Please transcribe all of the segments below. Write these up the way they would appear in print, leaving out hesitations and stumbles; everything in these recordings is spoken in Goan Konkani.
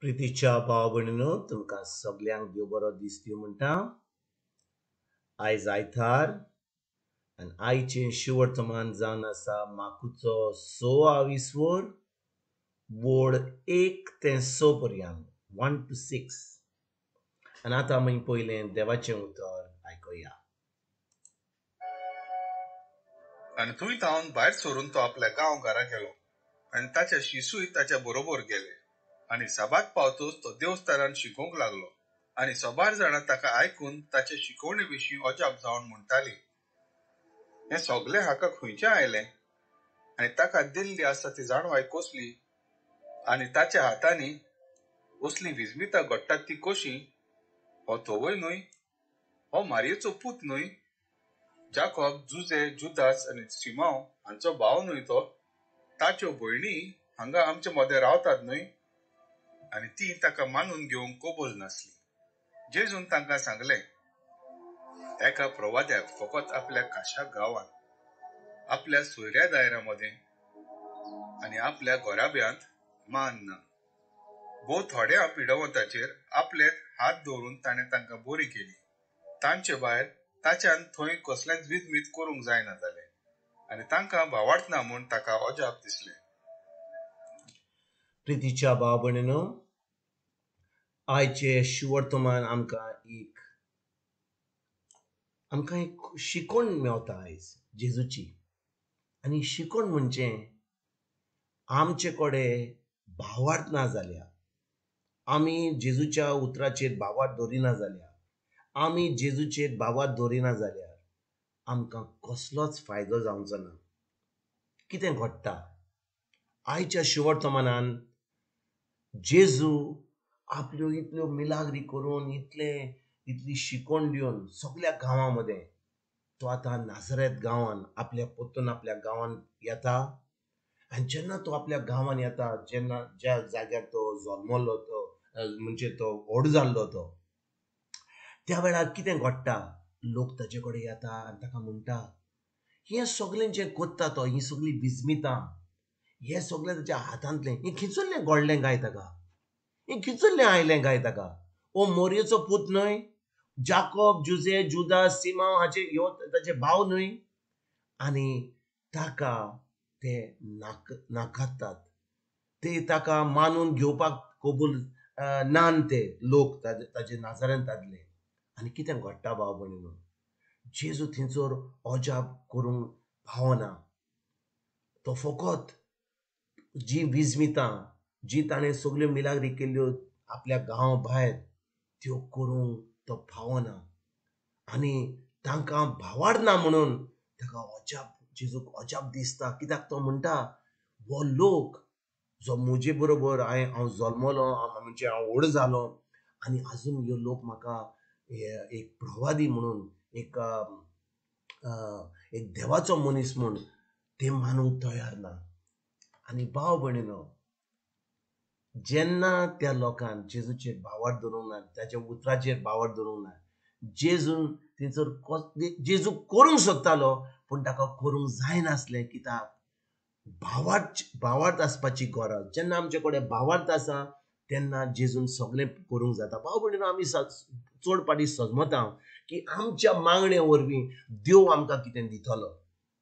प्रितीच्या भाव भयणीनो, तुमकां सगल्यांक देव बरो दीस दिवं म्हणटा. आयज आयतार आनी आयचें शिवर्तमान जावन आसा माकुचो 6 वोड 1 ते 6 पर्यंत, 1 to 6. आनी आतां आमी पयलें देवाचें उतर आयकुया. आनी थंय थावन भायर सरून तो आपल्या गांव घरा गेलो आनी ताचे शिसूय ताच्या बरोबर गेले. आनी साबात पावतूच तो देवस्थानान शिकोवंक लागलो आनी सबार जाणां ताका आयकून ताचे शिकवणे विशीं अजाप जावन म्हणटाली, हें सगलें हाका खंयचें आयलें आनी ताका दिल्ली आसा ती जाणवाय कसली आनी ताच्या हातांनी असली विजमितां घडटात ती कशी? हो तोवय न्हय? हो मारयेचो पूत न्हय? जाकोब, जुजे, जुदास आनी सिमांव हांचो भाव न्हय तो? ताच्यो भयणी हांगा आमचे मदें रावतात न्हय? आनी ती ताका मानून घेवंक कबूल नासली. जेजून तांकां सांगलें, एका प्रवाद्याक फकत आपल्या खाशा गांवांत, आपल्या सोयऱ्या दायऱ्या मदें आनी आपल्या घराब्यांत मान ना. भोव थोड्या पिडवंताचेर आपले हात दवरून ताणें तांकां बरी केली. तांचे भायर ताच्यान थंय कसलेंच विजमीत करूंक जायना जालें आनी तांकां भावार्थ ना म्हूण ताका अजाप दिसलें. प्रितीच्या भाव भयणीनो, आयचे शिवर्तमान आमकां एक शिकवण मेवता आयज जेजूची. आनी शिकवण म्हणजे आमचे कडेन भावार्थ ना जाल्या, आमी जेजूच्या उतराचेर भावार्थ दवरिना जाल्या, आमी जेजूचेर भावार्थ दवरिना जाल्यार आमकां कसलोच फायदो जावचो ना. कितें घडटा आयच्या शिवर्तमानान? जेजू आपल्यो इतल्यो मिलाग्री करून, इतली शिकवण दिवन सगल्या गांवां मदें तो आतां नाजरेत गांवान आपल्या पोत्तून आपल्या गांवान येता. आनी जेन्ना तो आपल्या गांवान येता, जेन्ना ज्या जाग्यार तो जल्मलो, तो म्हणजे तो व्हड जाल्लो, तो त्या वेळार कितें घडटा? लोक ताजे कडेन येता आनी ताका म्हणटा, हें सगलें जें करता तो, हीं सगळीं विजमितां, हें सगळें ताच्या हातांतलें, हें खिचुल्लें घडलें काय ताका, हें खिचुल्लें आयलें काय ताका? हो मोरयेचो पूत न्हय? जाकोब, जुजे, जुदास, सिमांव हाचे ह्यो ताचे भाव न्हय? आनी ताका ते नाकारतात, ते ताका मानून घेवपाक कबूल नान ते लोक ताजे नाजारेंतांतले. आनी कितें घडटा भाव भयणीनो? जेजू थंयसर अजाप करूंक पावना. तो फकत जी विजमितां जी ताणें सगल्यो मिलाग्री केल्ल्यो आपल्या गांव भायर, त्यो करूंक तो पावना. आनी तांकां भावार्थ ना म्हणून ताका अजाप, जेजूक अजाप दिसता. कित्याक तो म्हणटा, हो लोक जो म्हजे बरोबर हांव जल्मलो, म्हणजे हांव व्हड जालो, आनी आजून ह्यो लोक म्हाका एक प्रवादी म्हणून, एक देवाचो मनीस म्हूण ते मानूंक तयार ना. आनी भाव भयणीनो, जेन्ना त्या लोकान जेजूचेर भावार्थ दवरूंक ना, ताच्या उतराचेर भावार्थ दवरूंक ना, जेजून थंयसर जेजू करूंक सोदतालो पूण ताका करूंक जायनासलें. कित्याक? भावार्थ आसपाची गरज. जेन्ना आमचे कडेन भावार्थ आसा तेन्ना जेजून सगळें करूंक जाता. भाव भयणीनो, आमी चड पाटी सजमता की आमच्या मागणे वरवीं देव आमकां कितें दितलो,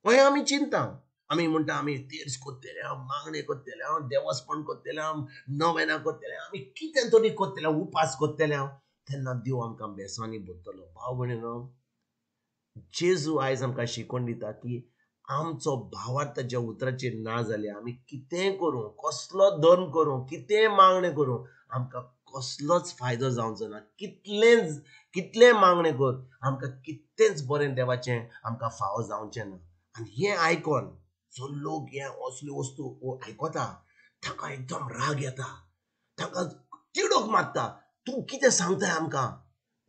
हें आमी चिंता. आमी म्हणटा आमी तेर्स करतले, हांव मागणें करतले, हांव देवस्पण करतले, हांव नवेनां करतले, आमी कितें तरी करतले, उपास करतले हांव, तेन्ना देव आमकां बेसांनी भरतलो. भाव भयणीनो, जेजू आयज आमकां शिकवण दिता की आमचो भावार्थ ताच्या उतराचेर ना जाल्यार आमी कितेंय करूं, कसलो धर्म करूं, कितेंय मागणें करूं, आमकां कसलोच फायदो जावचो ना. कितलें मागणें कर, आमकां कितेंच बरें देवाचें आमकां फावो जावचें ना. आनी हें आयकोन जो लोक हे असल्यो वस्तू आयकता ताका एकदम राग येता, ताका तिडक मारता, तूं कितें सांगताय आमकां,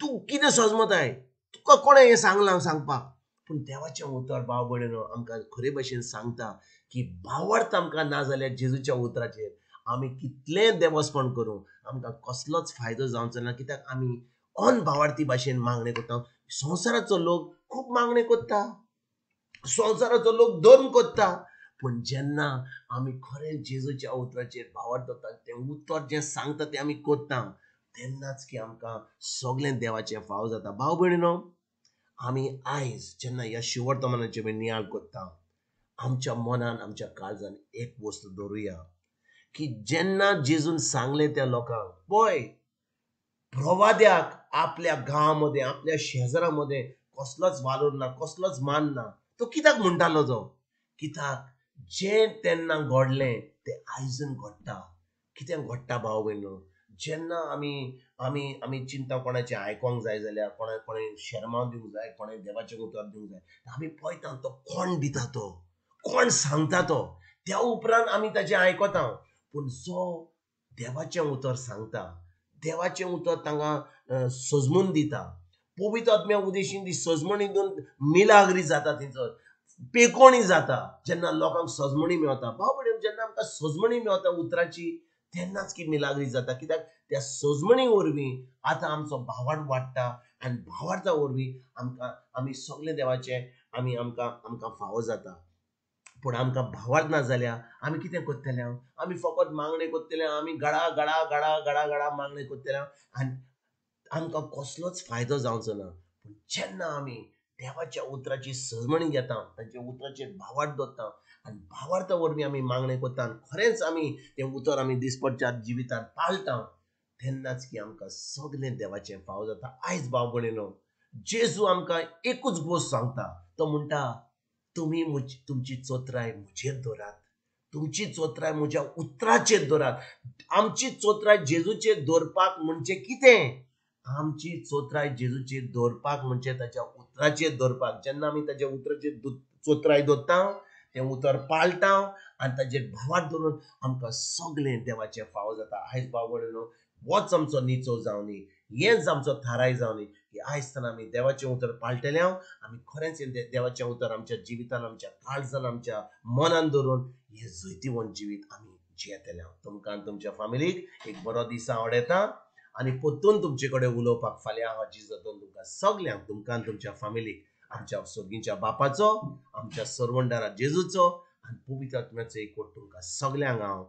तूं कितें सजमताय, तुका कोणें हें सांगलां सांगपाक? पूण देवाचें उतर भाव भयणीनो आमकां खरे भशेन सांगता की भावार्थ आमकां ना जाल्यार जेजूच्या उतराचेर आमी कितलें देवस्पण करूं आमकां कसलोच फायदो जावचो ना. कित्याक आमी अनभावार्थी भाशेन मागणें करता. संवसाराचो लोक खूब मागणें करता, संवसाराचो लोक धर्म करता, पूण जेन्ना आमी खरें जेजूच्या उतराचेर भावार्थ दवरता, तें उतर जें सांगता तें आमी करता, तेन्नाच की आमकां सगळें देवाचें फाव जाता. भाव भयणीनो, आमी आयज जेन्ना ह्या शिवर्तमानाचेर आमी नियाळ करता, आमच्या मनान आमच्या काळजान एक वस्तू दवरुया की जेन्ना जेजून सांगलें त्या लोकांक, पळय प्रवाद्याक आपल्या गांवा मदें आपल्या शेजरा मदें कसलोच वालोर ना, कसलोच मान ना, तो कित्याक म्हणटालो तो? कित्याक जें तेन्ना घडलें तें आयजून घडटा. कितें घडटा भाव भयणीनो? जेन्ना आमी आमी आमी चिंता कोणाचें आयकोंक जाय जाल्यार, कोणा कोणें शेरमांव दिवंक जाय, कोणें देवाचें उतर दिवंक जाय, आमी पळयता तो कोण दिता, तो कोण सांगता तो, त्या उपरांत आमी ताचें आयकता. पूण जो देवाचें उतर सांगता, देवाचें उतर तांकां सजमून दिता, पवित्र आत्म्या उदेशीन ती सजमणी दिवन मिलाग्री जाता, थंयसर पेकोणी जाता. जेन्ना लोकांक सजमणी मेवता, भाव भयणीनो, जेन्ना आमकां सजमणी मेवता उतराची, तेन्नाच की मिलाग्री जाता. कित्याक त्या सजमणी वरवीं आतां आमचो भावार्थ वाडटा आनी भावार्था वरवीं आमकां आमी सगळें देवाचें आमी आमकां आमकां फावो जाता. पूण आमकां भावार्थ ना जाल्यार आमी कितें करतले? आमी फकत मागणें करतले, आमी गडा गडा गडा गडा गडा मागणें करतले आनी आमकां कसलोच फायदो जावचो ना. पूण जेन्ना आमी देवाच्या उतराची सजमणी घेता, ताच्या उतराचेर भावार्थ दवरता आनी भावार्था वरवीं आमी मागणें करता आनी खरेंच आमी तें उतर आमी दिसपट्ट्या जिवितांत पाळटा, तेन्नाच की आमकां सगळें देवाचें फाव जाता. आयज भाव भयणीनो, जेजू आमकां एकूच गोश्ट सांगता, तो म्हणटा, तुमी तुमची चोत्राय म्हजेर दवरात, तुमची चोत्राय म्हज्या उतराचेर दवरात. आमची चोत्राय जेजूचेर दवरपाक म्हणजे कितें? आमची चोत्राय जेजूचेर दवरपाक म्हणजे ताच्या उतराचेर दवरपाक. जेन्ना आमी ताच्या उतराचेर चोत्राय दवरता, तें उतर पाळटा आनी ताचेर भावार्थ दवरून आमकां सगळें देवाचें फावो जाता. आयज भाव भयणीनो, होच आमचो निचो जावनी, हेंच आमचो थाराय जावनी की आयज आमी देवाचें उतर पाळटले, आमी खरेंच देवाचें उतर आमच्या जिवितान, आमच्या काळजान, आमच्या मनान दवरून हें जैतिवंत जिवीत आमी जियेतले. तुमकां आनी तुमच्या फामिलीक एक बरो दीस आवडटा आनी परतून तुमचे कडेन उलोवपाक फाल्यां हांव जिजातून तुमकां सगल्यांक, तुमकां आनी तुमच्या फामिलीक आमच्या सर्गीच्या बापाचो, आमच्या सर्वंडारा जेजूचो आनी पवित्र आत्म्याचो एकवट तुमकां सगल्यांक हांव